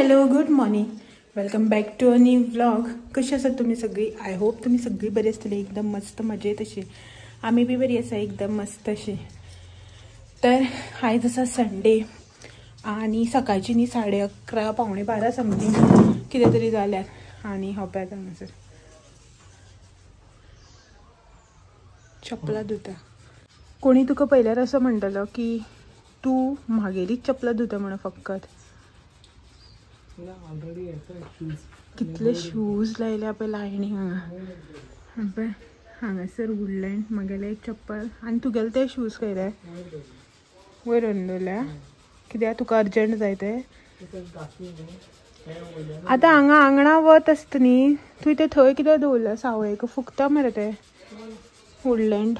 Hello good morning, welcome back to a new vlog. कशी आसात तुमी सगळी? I hope तुमी सगळी बरी आसतली, एकदम मस्त मजेत अशी. आमी बी बरी आसा, एकदम मस्त अशी. तर आयज आसा संडे आनी सकाळची न्ही 11:30 11:45 समथींग कितें तरी जाल्यार आनी हो पळय हांगासर चपलां धुता. कोणी तुका पळयल्यार असो म्हणटलो की तूं म्हागेलीच चपलां धुता म्हणून. फकत कितले शूज लायले पळय लायणी हांगा पळय हांगासर वुडलँड म्हागेलें एक चप्पल. आनी तुगेले ते शूज खंय रे? वयर व्हरून दवरल्या. कित्याक तुका अर्जंट जाय ते? आतां हांगा आंगणा वत आसता न्ही, तुवें ते थंय कित्याक दवरल्या? सावळेक फुकता मरे ते वुडलँड.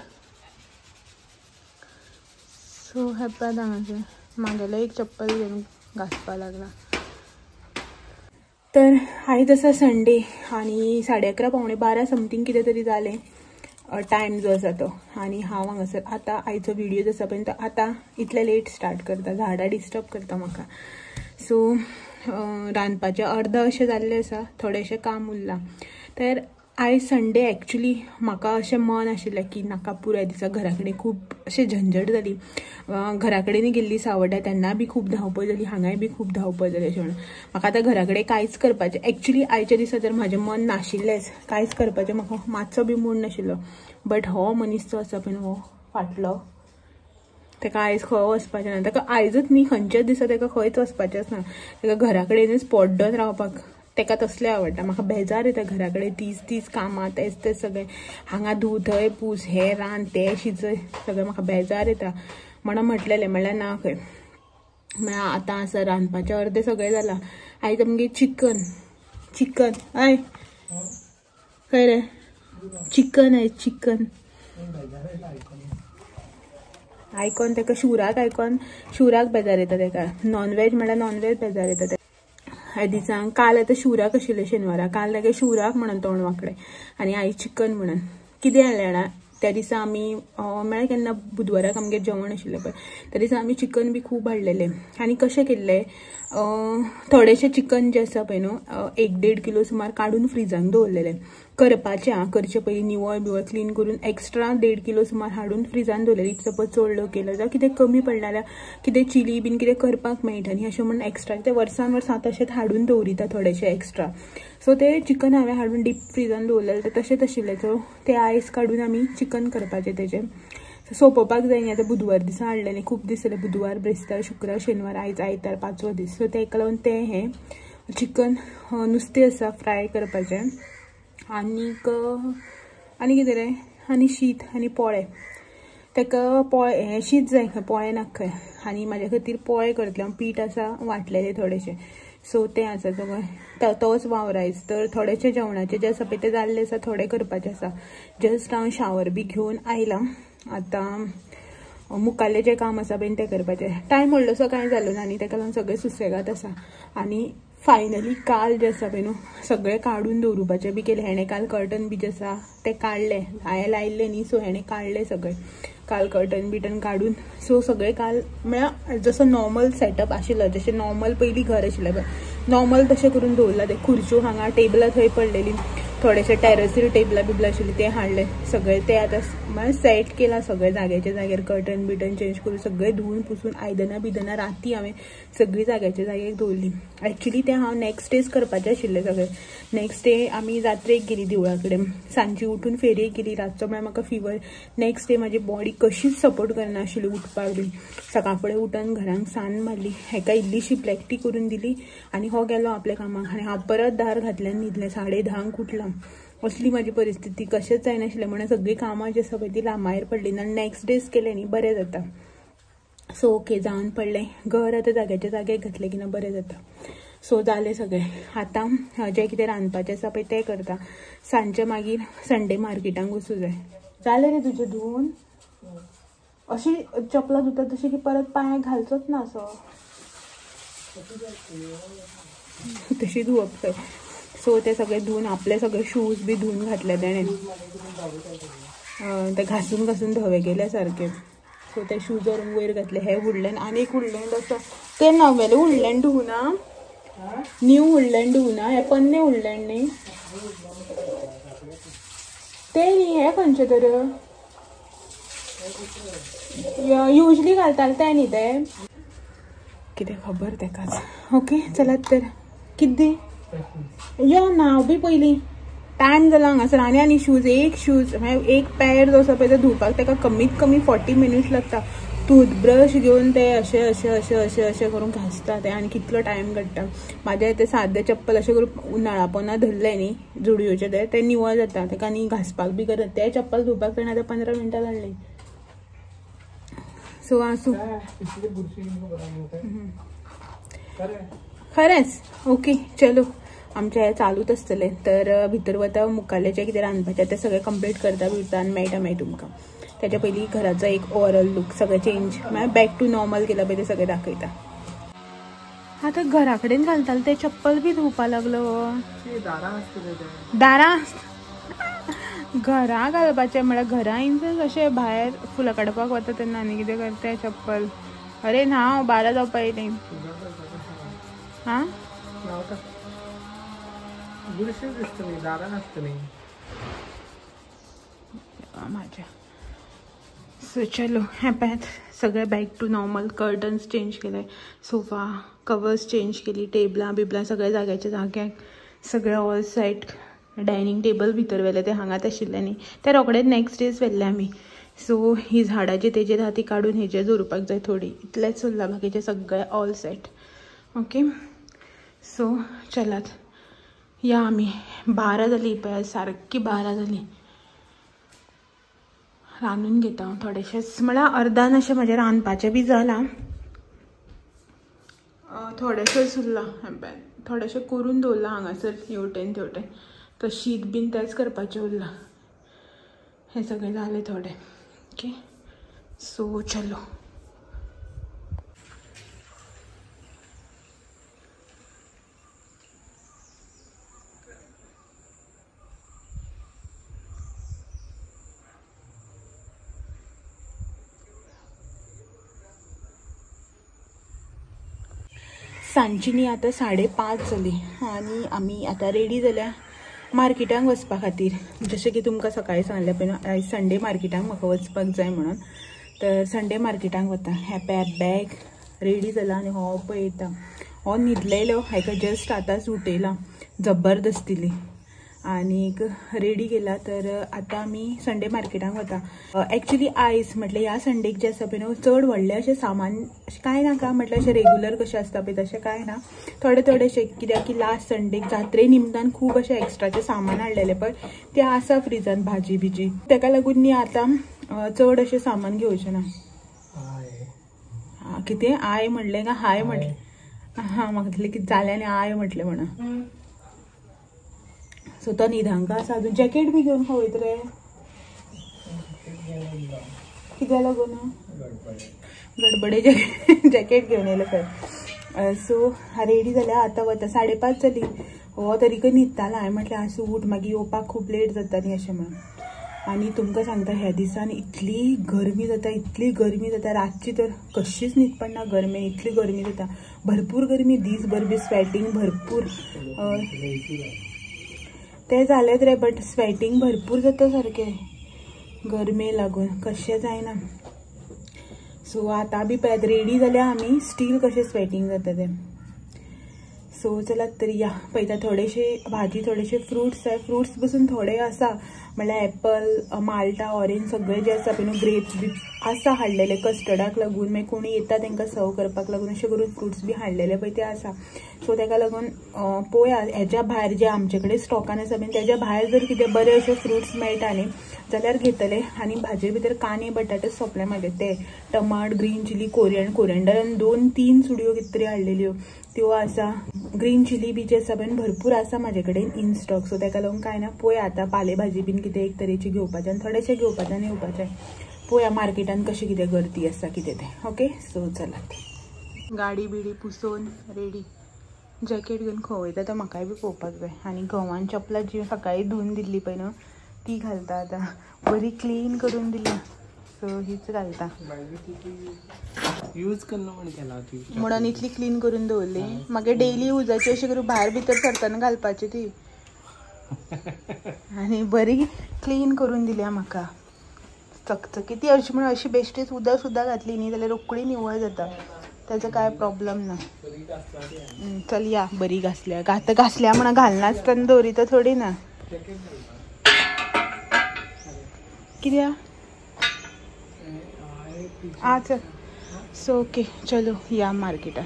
सो हें पळय हांगासर म्हागेलें एक चप्पल घेवन घासपाक लागला. तर आयज आसा संडे आनी 11:30 11:45 समथींग कितें तरी जालें टायम जो आसा तो. आनी हांव हांगासर आतां आयचो व्हिडियो जो आसा पळय तो आतां इतले लेट स्टार्ट करता, झाडां डिस्टर्ब करता म्हाका. सो रांदपाचें अर्द अशें जाल्लें आसा, थोडेशें काम उरलां. तर आयज संडे एक्चुली म्हाका अशें मन आशिल्लें की नाका पुराय दिसा घरा कडेन खूब अशें झंझट जाली. घरा कडेन गेल्ली सावड्या, तेन्ना बी खूब धांवपळ जाली, हांगाय बी खूब धांवपळ जाली. अशें म्हणून म्हाका आतां घरा कडेन कांयच करपाचें एक्चुली आयच्या दिसा तर म्हाजें मन नाशिल्लेंच, कांयच करपाचें म्हाका मातसो बी मूड नाशिल्लो. बट हो मनीस जो आसा पळय हो फाटलो, ताका आयज खंय वचपाचें ना. ताका आयजूच न्ही, खंयच्याच दिसा ताका खंयच वचपाचेंच ना. ताका घरा कडेनच पड्डोन रावपाक ताका तसलें आवडटा. म्हाका बेजार येता घरा कडेन तीच तीच कामां, तेच तेच सगळें, हांगा धूव थंय पूस, हें रांद तें शिजय, सगळें म्हाका बेजार येता. म्हणून म्हटलेलें म्हणल्यार ना खंय. म्हळ्यार आतां आसा रांदपाचें अर्दें सगळें जालां. आयज आमगेर चिकन चिकन I खंय रे चिकन आयज चिकन आयकोन ताका शिवराक आयकोन शिवराक बेजार येता ताका. नॉनव्हेज म्हळ्यार नॉनव्हेज बेजार येता ताका. ह्या दिसांक काल आतां शिवराक आशिल्लें शेनवारा, काल ताका शिवराक म्हणून तोंड वांकडें आनी आयज चिकन म्हणून. कितें जालें जाणा, त्या दिसा आमी म्हळ्यार केन्ना बुधवाराक आमगेर जेवण आशिल्लें पळय, त्या दिसा आमी चिकन बी खूब हाडलेलें. आनी कशें केल्लें, थोडेशें चिकन जें आसा पळय न्हू 1-1.5 किलो सुमार काडून फ्रिजान दवरलेलें करपाचें. आं, करचें पयलीं निवळ बिवळ क्लीन करून एक्स्ट्रा 1.5 किलो सुमार हाडून फ्रिजान दवरलेलें. If suppose चड लोक केलो जाल्यार कितें कमी पडलें जाल्यार कितें चिली बीन कितें करपाक मेळटा न्ही, अशें म्हणून एक्स्ट्रा ते वर्सान वर्स हांव तशेंच हाडून दवरिता थोडेशें एक्स्ट्रा. सो ते चिकन हांवें हाडून डीप फ्रिजान दवरलेलें, तें तशेंच आशिल्लें. सो ते आयस काडून आमी चिकन करपाचें तेजें सोंपोवपाक जाय न्ही. आतां बुधवार दिसा हाडलेलें, खूब दीस जाले, बुधवार ब्रेस्तार शुक्रार शेनवार आयज आयतार 5वो दीस. सो तेका लागून तें हें चिकन नुस्तें आसा फ्राय करपाचें. आनीक आनी कितें रे, आनी शीत आनी पोळे. ताका पोळे हें शीत जाय खंय, पोळे नाका खंय. आनी म्हाज्या खातीर पोळे करतलें हांव, पीठ आसा वांटलेलें थोडेशें. सो तें आसा सगळें तोच वावर आयज. तर थोडेशें जेवणाचें जें आसा पळय तें जाल्लें आसा, थोडें करपाचें आसा. जस्ट हांव शावर बी घेवन आयलां, आतां मुखाल्लें जें काम आसा पळय तें करपाचें. टायम व्हडलोसो कांय जालो ना आनी ताका लागून सगळें सुसेगाद आसा. आनी फायनली काल जें आसा पळय न्हू सगळें काडून दवरुपाचें बी केलें. हेणें काल कर्टन बी जें आसा तें काडलें, हांवें लायिल्लें न्ही, सो हेणें काडलें सगळें काल कर्टन बिटन काडून. सो सगळें काल म्हळ्यार जसो नॉर्मल सेटअप आशिल्लो, जशें नॉर्मल पयलीं घर आशिल्लें पळय नॉर्मल तशें करून दवरलां. तें खुर्च्यो हांगा टेबलां थंय पडलेलीं, थोडेशे टेरसीर टेबलां बिबलां आशिल्लीं तें हाडलें सगळें. तें आतां म्हळ्यार सेट केलां सगळें जाग्याच्या जाग्यार, कर्टन बिटन चेंज करून सगळें धुवून पुसून आयदनां बिदनां राती हांवें सगळीं जाग्याच्या जाग्यार दवरलीं. एक्चुली तें हांव नेक्स्ट डेज करपाचें आशिल्लें सगळें. नेक्स्ट डे आमी जात्रेक गेलीं देवळा कडेन, सांजची उठून फेरयेक गेली. रातचो म्हळ्यार म्हाका फिवर, नेक्स्ट डे म्हाजी बॉडी कशीच सपोर्ट करनाशिल्ली उठपाक बीन. सकाळ फुडें उठून घरांक सान्न मारली, हेका इल्लीशी ब्लॅक टी करून दिली आनी हो गेलो आपल्या कामाक. आनी हांव परत दार घातलें आनी न्हिदलें. 10:30 उठलां. असली म्हाजी परिस्थिती, कशेंच जायनाशिल्लें. म्हणून सगळीं कामां जी आसा पळय ती लांबायर पडली ना. नेक्स्ट डेज केलें न्ही बरें जाता. सो ओके जावन पडलें घर आतां जाग्याच्या जाग्याक घातलें की ना बरें जाता. सो जालें सगळें. आतां जें कितें रांदपाचें आसा पळय तें करता. सांजचें मागीर संडे मार्केटांक वचूं जाय. जालें रे तुजें धुवून? अशी चपलां धुता तशी की परत पांय घालचोच ना असो, तशी धुवप खंय. सो ते सगळे धुवून आपले सगळे शूज बी धुवून घातले तेणें, ते घासून घासून धवे गेले सारके. सो ते शूज व्हरून वयर घातले. हे वुडलँड आनी एक वुडलँड आसा, ते नवेलें वुडलँड धुवना. न्यू वुडलँड धुवना, हे पन्ने वुडलँड न्ही ते न्ही, हे खंयचे तर युजली घालताले ते न्ही ते, कितें खबर तेकाच. ओके चलात तर कितें यो नांव बी पयलीं टायम जाला हांगासर. आनी आनी शूज, एक शूज मागीर एक पॅर जो आसा पळय तो धुवपाक ताका कमीत कमी 40 मिनट्स लागता. टूथब्रश घेवन ते अशें अशें अशें अशें अशें करून घासता ते, आनी कितलो टायम काडटा. म्हाजें ते सादें चप्पल अशें करून नळा पोंदा धरलें न्ही जुडयोचें ते, ते निवळ जाता ताका आनी घासपाक बी गरज. ते चप्पल धुवपाक ताणें आतां 15 मिनटां लागलीं. सो आसूं खरेंच. ओके चलो आमचें हें चालूच आसतलें. तर भितर वता मुखाल्लें कितें रांदपाचें तें सगळें कंप्लीट करता बिरता आनी मेळटा मागीर तुमकां. त्याच्या पयलीं घराचो एक ओवरऑल लूक सगळें चेंज मागीर बॅक टू नॉर्मल केला पळय तें सगळें दाखयता. आतां घरा कडेन घालताले तें चप्पल बी धुवपा लागलो. दारां घरा घालपाचें म्हळ्यार घरा इनसेन्स अशें भायर फुलां काडपाक वता तेन्ना आनी कितें करता चप्पल. अरे न्हांव 12 जावपा येयलीं. हां म्हाज्या. सो चलो हें पळयात सगळें back to normal. Curtains change केले, सोफा कवर्स चेंज केली, टेबलां बिबलां सगळ्या जाग्याच्या जाग्याक सगळें ऑल सेट. डायनींग टेबल भितर व्हेलें, तें हांगाच आशिल्लें न्ही, तें रोखडेच नॅक्स्ट डेज व्हेल्लें आमी. सो ही झाडां जी तेजेर आहा ती काडून हेजेर दवरुपाक जाय थोडी, इतलेंच उरलां, बाकीचें सगळें ऑल सेट. ओके सो चलात या आमी. 12 जाली पळय, सारकी 12 जाली. रांदून घेता हांव थोडेशेंच, म्हळ्यार अर्दान अशें म्हजें रांदपाचें बी जालां, थोडेशेंच उरलां, थोडेशें करून दवरलां हांगासर हेवटेन तेवटेन. तर शीत बीन तेंच करपाचें उरलां, हें सगळें जालें थोडें. ओके सो चलो. सांजची न्ही आतां 5:30 जाली आनी आमी आतां रेडी जाल्या मार्केटांक वचपा खातीर. जशें की तुमकां सकाळीं सांगलें पळय न्हू, आयज संडे मार्केटांक म्हाका वचपाक जाय म्हणून, तर संडे मार्केटांक वता. हें पळय बॅग रेडी जाला आनी हो पळयता हो न्हिदलेलो, हेका जस्ट आतांच उठयला जबरदस्तीली आनीक रेडी केला. तर आतां आमी संडे मार्केटांक वता. एक्चुली आयज म्हटल्यार ह्या संडेक जें आसा पळय न्हू चड व्हडलें अशें सामान कांय नाका, म्हटल्यार अशें रेगुलर कशें आसता पळय तशें कांय ना, थोडे थोडेशें, कित्याक की लास्ट संडेक जात्रे निमतान खूब अशें एक्स्ट्राचें सामान हाडलेलें पळय तें आसा फ्रिजान भाजी बिजी, तेका लागून न्ही आतां चड अशें सामान घेवचें ना. कितें I म्हणलें काय हाय म्हटलें? हां म्हाका दिसलें कितें जालें आनी I म्हटलें म्हणून. सो तो न्हिदांक आसा अजून. जॅकेट बी घेवन खंय वयता रे? कित्याक लागून गडबडे जॅकेट घेवन येयलें खंय. सो रेडी जाल्या आतां वता. 5:30 जाली. हो तरीकय न्हिदतालो. हांवें म्हटलें आसूं उठ, मागीर येवपाक खूब लेट जाता न्ही अशें म्हणून. आनी तुमकां सांगता ह्या दिसान इतली गरमी जाता, इतली गरमी जाता, रातची तर कशीच न्हीद पडना गरमे, इतली गरमी जाता, भरपूर गरमी, दीसभर बी स्वेटिंग भरपूर. ते जालेंच रे, बट स्वेटिंग भरपूर जाता सारकें गरमे लागून, कशें जायना. सो आतां बी पळयात रेडी जाल्या आमी, स्टील कशें स्वेटिंग जाता तें. सो चलात तर या पळयता थोडेशे भाजी, थोडेशे फ्रुट्स जाय. फ्रुट्स बसून थोडे आसा, म्हळ्यार एप्पल, माल्टा, ऑरेंज सगळे जे आसा पळय न्हू, ग्रेप्स बी आसा हाडलेले कस्टर्डाक लागून, मागीर कोणी येता तांकां सर्व करपाक लागून अशें करून फ्रुट्स बी हाडलेले पळय ते आसा. सो ताका लागून पळोवया हेज्या भायर जे आमचे कडेन स्टॉकान आसा पळय तेज्या भायर जर कितें बरे अशे फ्रुट्स मेळटा न्ही जाल्यार घेतले. आनी भाजये भितर कांदे बटाटे सोंपले म्हाजे, ते टमाट, ग्रीन चिली, कोरियंडर आनी 2-3 सुडयो कितें तरी हाडलेल्यो त्यो आसा. ग्रीन चिली बी जे आसा पळय भरपूर आसा म्हाजे कडेन इन स्टॉक. सो ताका लागून कांय ना, पळोवया आतां पाले भाजी बीन कितें एक तरेची घेवपाचें आनी थोडेशें घेवपाचें आनी येवपाचें. पळोवया मार्केटान कशें कितें गर्दी आसा कितें तें. ओके सो चलात. गाडी बिडी पुसोवन रेडी, जॅकेट घेवन खंय वयता तो म्हाकाय बी पळोवपाक जाय. आनी घोवान चपलां जी सकाळीं धुवन दिल्ली पळय न्हू ती घालता आतां, बरी क्लीन करून दिल्या, सो हीच घालता. यूज करना म्हण केला ती म्हणून इतली क्लीन करून दवरली. मागीर डेली युजाची अशी करून भायर भितर सरतना घालपाची ती. आनी बरी क्लीन करून दिल्या म्हाका चकचकी ती. अशी म्हणून अशी बेश्टीच उदक सुद्दां घातली न्ही जाल्यार रोखडी निवळ जाता, त्याचा काय प्रॉब्लेम ना. चल या बरी घासल्या. आतां घासल्या म्हणून घालनासतना दवरिता थोडी ना. कित्याक आ चल. सो ओके चलो या मार्केटात.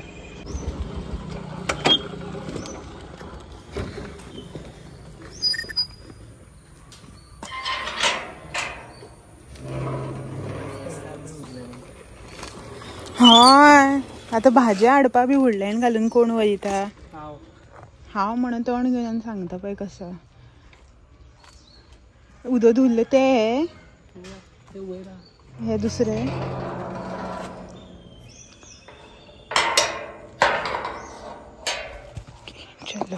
हय आतां भाजी हाडपा बी व्हडल्यान घालून कोण वयता. हांव म्हणून तोंड घेवन सांगता पळय कसो उदक धुल्लें तें हे दुसरें. चलो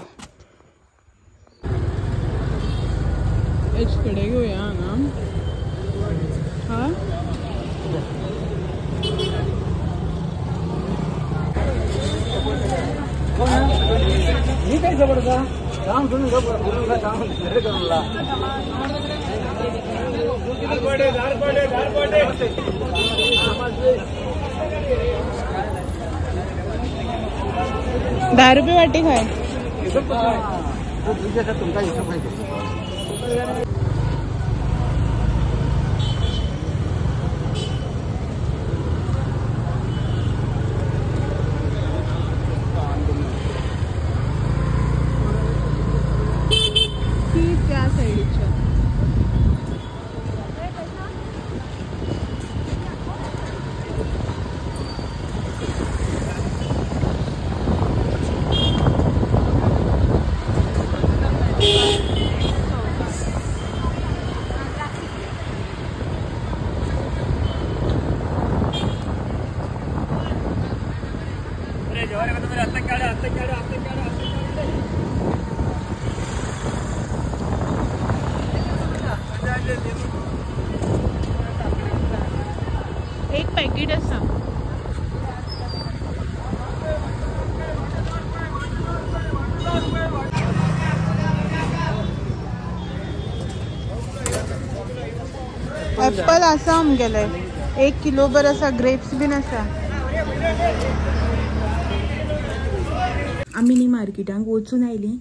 हेच कडे घेवया हांगा. हा दहा रुपये वाटी काय? त्या साईडच्या एक पॅकेट आसा. एप्पल आसा आमगेले 1 किलो भर आसा. ग्रेप्स बीन आसा. आमी न्ही मार्केटांक वचून आयली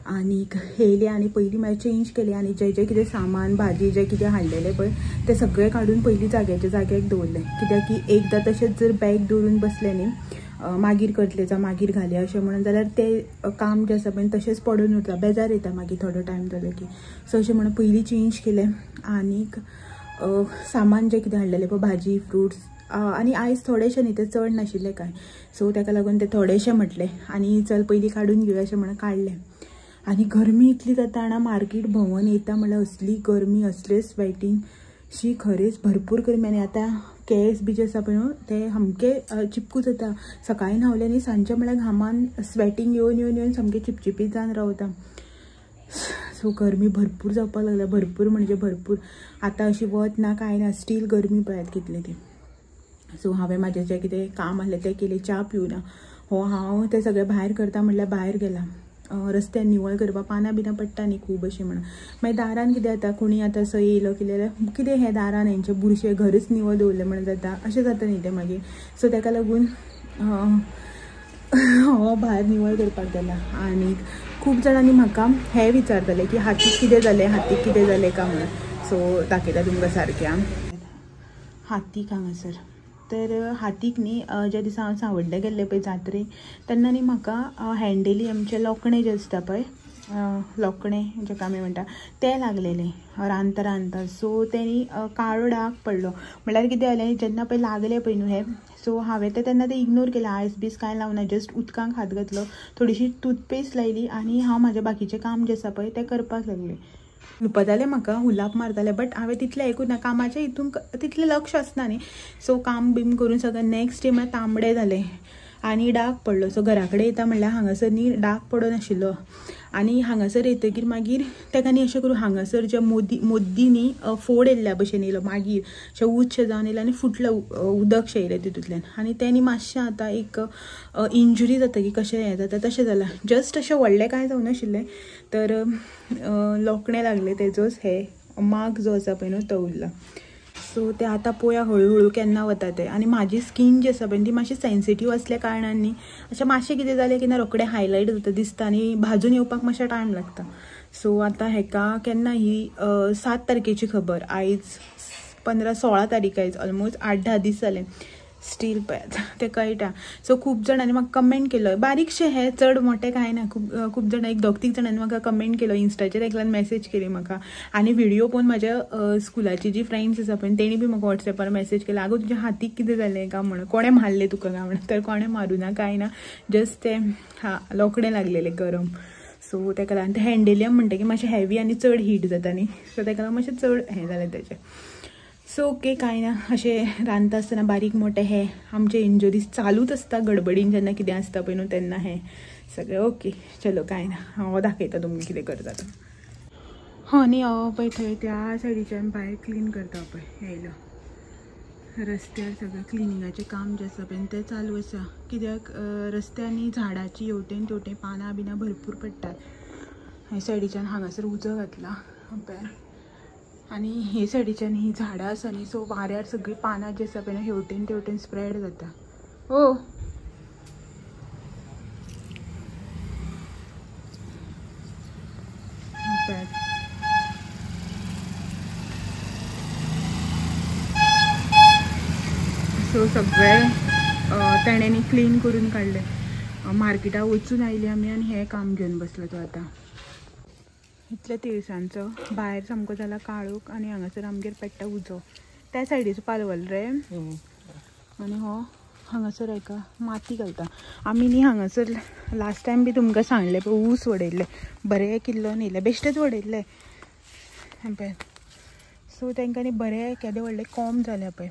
आनी येयली आनी पयलीं मागीर चेंज केली आनी जे जे कितें सामान भाजी जे कितें हाडलेलें पळय तें सगळें काडून पयलीं जाग्याच्या जाग्याक दवरलें. कित्याक की एकदां तशेंच जर बॅग दवरून बसलें न्ही मागीर करतलें जावं मागीर घालया अशें म्हणून जाल्यार तें काम जें आसा पळय तशेंच पडून उरता, बेजार येता मागीर थोडो टायम जालो की. सो अशें म्हणून पयलीं चेंज केलें आनीक सामान जें कितें हाडलेलें पळय भाजी फ्रुट्स आनी आयज थोडेशें न्ही तें चड नाशिल्लें कांय, सो ताका लागून तें थोडेशें म्हटलें आनी चल पयलीं काडून घेवया अशें म्हणून काडलें. आनी गरमी इतली जाता जाणा, मार्केट भोंवन येता म्हणल्यार असली गरमी, असले स्वेटींग शी, खरेंच भरपूर गरमी. आनी आतां केंस बी जे आसा पळय न्हू ते सामके चिपकू जाता. सकाळीं न्हांवले न्ही सांजचे म्हणल्यार घामान स्वेटींग येवन येवन येवन सामकें चिपचिपीत जावन रावता. सो गरमी भरपूर जावपाक लागल्या, भरपूर म्हणजे भरपूर. आतां अशी वत ना कांय ना, स्टील गरमी पळयात कितली ती. सो हांवें म्हाजें जें कितें काम आसलें तें केलें, च्या पिवना हो हांव तें सगळें भायर करता म्हणल्यार भायर गेला रस्त्यान निवळ करपाक, पानां बिनां पडटा न्ही खूब अशें म्हणून. मागीर दारान कितें जाता, कोणी आतां असो येयलो कितें जाल्यार कितें हें दारान हेंचें बुरशें घरच निवळ दवरलें म्हणून जाता, अशें जाता न्ही तें मागीर. सो ताका लागून हो भायर निवळ करपाक गेला. आनी खूब जाणांनी म्हाका हें विचारतालें की हातीक कितें जालें, हातीक कितें जालें काय म्हणून. सो दाखयता तुमकां सारकें हातीक हांगासर. तर हातीक न्ही ज्या दिसा हांव सांवड्ड्या गेल्लें पळय जात्रेक तेन्ना न्ही म्हाका हँडेली आमचे लोकणें जें आसता पळय, लोकणें जेका आमी म्हणटा तें लागलेलें रांदता रांदता. सो तें न्ही काळो डाग पडलो. म्हणल्यार कितें जालें, जेन्ना पळय लागलें पळय न्हू हें, सो हांवें तें तेन्ना तें इग्नोर केलें, आयस बीस कांय लावना, जस्ट उदकांक हात घातलो, थोडीशी टूथपेस्ट लायली आनी हांव म्हाजें बाकीचें काम जें आसा पळय तें करपाक लागलें. हुलपतालें म्हाका, हुलाप मारतालें, बट हांवें तितलें आयकूं ना, कामाच्या हितून तितलें लक्ष आसना न्ही. सो काम बीम करून सगळें नेक्स्ट डे म्हळ्यार तांबडें जालें. आनी डाग पडलो. सो घरा कडेन येता म्हणल्यार हांगासर न्ही डाग पडून आशिल्लो आनी हांगासर येतकीर मागीर ताका न्ही अशें करून हांगासर जे मोदी मोद्दी न्ही फोड येयल्ल्या भशेन येयलो, मागीर अशें उच्च जावन येयलें आनी फुटलो, उदक शें येयलें तितूंतल्यान आनी तें न्ही मातशें आतां एक इंजुरी जातकीर कशें हें जाता तशें जालां. जस्ट अशें व्हडलें कांय जावनाशिल्लें, तर लोकणें लागलें तेजोच हे मार्क जो आसा पळय न्हू तो उरला. सो ते आतां पळोवया हळूहळू केन्ना वता ते. आनी म्हाजी स्कीन जी आसा पळय ती मातशी सेन्सिटीव आसल्या कारणान न्ही अशें मातशें कितें जालें की ना रोखडें हायलायट जाता दिसता आनी भाजून येवपाक मातशें टायम लागता. सो आतां हेका केन्ना ही 7 तारखेची खबर, आयज 15-16 तारीख, आयज ऑलमोस्ट 8-10 दीस जाले स्टील पळय तें कळटा. सो खूब जाणांनी म्हाका कमेंट केलो, बारीकशें हें चड मोटें कांय ना, खूब खूब जाणां एक 2-3 जाणांनी म्हाका कमेंट केलो, इन्स्टाचेर एकल्यान मॅसेज केली म्हाका आनी व्हिडिओ पळोवन म्हाज्या स्कुलाची जी फ्रेंड्स आसा पळय तेणी बी म्हाका वॉट्सॅपार मॅसेज केला, आगो तुज्या हातीक कितें जालें काय म्हणून, कोणें मारलें तुका काय म्हणून. तर कोणें मारूं ना कांय ना, जस्ट तें हा लोकडें लागलेलें गरम. सो तेका लागून तें हँडेलियम म्हणटकीर मातशें हेवी आनी चड हीट जाता न्ही, सो तेका लागून मातशें चड हें जालें तेजें. सो ओके कांय ना, अशें रांदता आसतना बारीक मोटे हे आमचे इंजुरीज चालूच आसता गडबडीन जेन्ना कितें आसता पळय न्हू तेन्ना हें सगळें. ओके चलो कांय ना, हांव दाखयता तुमकां कितें करता तें. हय न्ही हो पळय थंय त्या सायडीच्यान भायर क्लीन करता पळय येयलो रस्त्यार सगळें क्लिनिंगाचें काम जें आसा पळय तें चालू आसा. कित्याक रस्त्यांनी झाडाची हेवटेन तेवटेन पानां बिनां भरपूर पडटात. हे सायडीच्यान हांगासर उजो घातला पळय आनी हे सायडीच्यान ही झाडां आसा न्ही, सो वाऱ्यार सगळीं पानां जी आसा पळय न्हू हेवटेन तेवटेन स्प्रेड जाता. ओ सो सगळें तेणें क्लीन करून काडलें. मार्केटाक वचून आयली आमी आनी हें काम घेवन बसला तो आतां. इतल्या तिळसांचो भायर सामको जाला काळोख आनी हांगासर आमगेर पेट्टा उजो. त्या सायडीचो पालवल रे आनी हो हांगासर एका माती घालता आमी न्ही. हांगासर लास्ट टायम बी तुमकां सांगलें पळय ऊस वडयल्ले, बरें किल्लो न्हेले, बेश्टेच वडयल्ले पळय. सो तांकां न्ही बरें केदे व्हडले कोंब जाले पळय,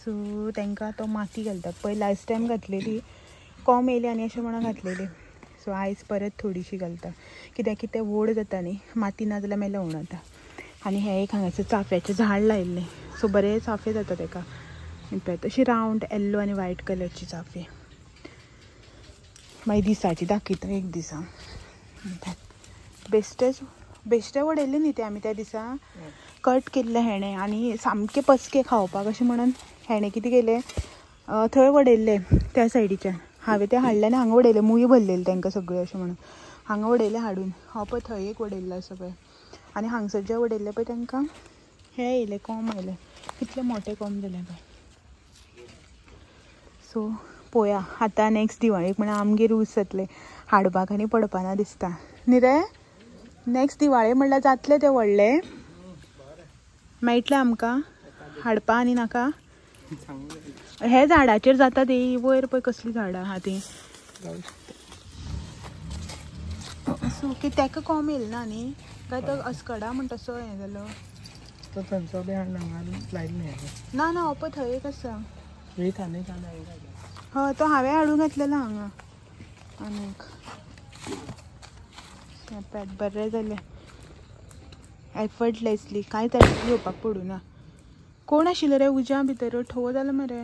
सो तांकां तो माती घालता. पळय लास्ट टायम घातलेली कोंब येयले आनी अशें म्हणून घातलेली. सो आयज परत थोडीशी घालता कित्याक की तें व्हड जाता न्ही, माती ना जाल्यार मागीर लवण जाता. आनी हें एक हांगासर चाफ्याचें झाड लायिल्लें, सो बरें चाफे जाता तेका. तशी रावंड येल्लो आनी व्हायट कलरची चाफे. मागीर दिसाची दाखयता एक दिसा. बेश्टेच बेश्टे वडयल्ले न्ही ते आमी त्या दिसा कट केल्ले हेणें आनी सामके पचके खावपाक अशें म्हणून हेणें कितें केलें थंय वडयल्ले त्या सायडीच्यान. हांवें तें हाडलें आनी हांगा वडयलें, मुयो भरलेली तांकां सगळ्यो अशें म्हणून हांगा वडयलें हाडून. हो पळय थंय एक वडयल्लो आसा पळय आनी हांगसर जे वडयल्ले पळय तांकां हें येयलें कोंब आयलें, कितले मोटे कोंब जाले पळय. सो पळोवया आतां नॅक्स्ट दिवाळेक म्हणल्यार आमगेर ऊस जातले, हाडपाक आनी पडपाना दिसता न्ही रे. नॅक्स्ट दिवाळे म्हणल्यार जातले ते व्हडले मेळटले आमकां हाडपा आनी नाका. हे झाडाचेर जाता ते वयर पळय कसलीं झाडां आहा तीं. सो ओके तेका कोंब येयलो ना न्ही काय तो अस्कडा म्हण तसो हें जालो ना ना. हो पळय थंय एक आसा, हय तो हांवें हाडून घातलेलो हांगा. आनीक बरें जालें एफर्टलेसली कांय तरी घेवपाक पडूं ना. कोण आशिल्लो रे उज्या भितर ठो जालो मरे.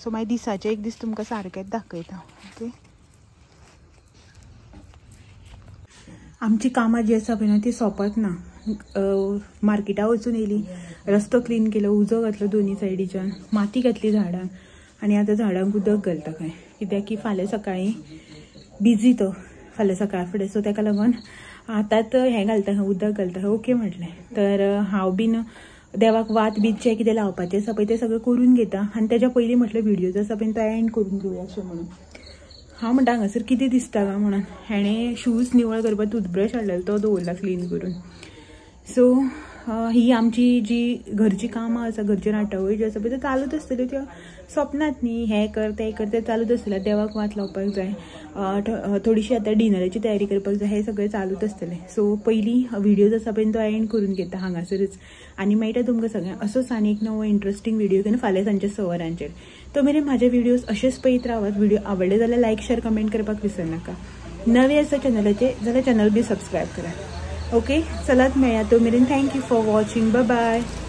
सो मागीर दिसाचे एक दीस तुमकां सारकेंच दाखयता. ओके आमची कामां जी आसा पळय न्हू ती सोंपत ना. मार्केटाक वचून येयली, रस्तो क्लीन केलो, उजो घातलो दोनी सायडीच्यान, माती घातली झाडांक आनी आतां झाडांक उदक घालता खंय, कित्याक की फाल्यां सकाळीं बिजी तो फाल्यां सकाळ फुडें. सो तेका लागून आतांच हें घालता खंय उदक घालता खंय. ओके म्हटलें तर हांव बीन देवाक वात बीत जें कितें लावपाचें आसा पळय तें सगळें करून घेता आनी तेज्या पयलीं म्हटलें व्हिडियो जो आसा पळय तो एंड करून घेवया अशें म्हणून. हांव म्हणटा हांगासर कितें दिसता काय म्हणून हेणें शूज निवळ करपाक टूथब्रश हाडलेलो तो दवरला क्लीन करून. सो ही आमची जी घरची कामां आसा, घरच्यो नाटवळी ज्यो आसा पळय त्यो चालूच आसतल्यो, त्यो सोंपनात न्ही. हें कर तें कर तें चालूच आसतलें. देवाक वात लावपाक जाय, थोडीशी आतां डिनराची तयारी करपाक जाय, हें सगळें चालूच आसतलें. सो पयलीं व्हिडियोज आसा पळय तो एंड करून घेता हांगासरच आनी मेळटा तुमकां सगळ्यांक असोच आनी एक नवो इंट्रस्टींग व्हिडिओ घेवन फाल्यां सांजच्या 6 वरांचेर. तो मेरेन म्हाजे व्हिडियोज अशेच पळयत रावात. व्हिडिओ आवडले जाल्यार लायक शेअर कमेंट करपाक विसरनाका. नवे आसा चॅनलाचेर जाल्यार चॅनल बी सबस्क्रायब करात. ओके, चलात मेळया. तो मेरेन thank you for watching. Bye bye.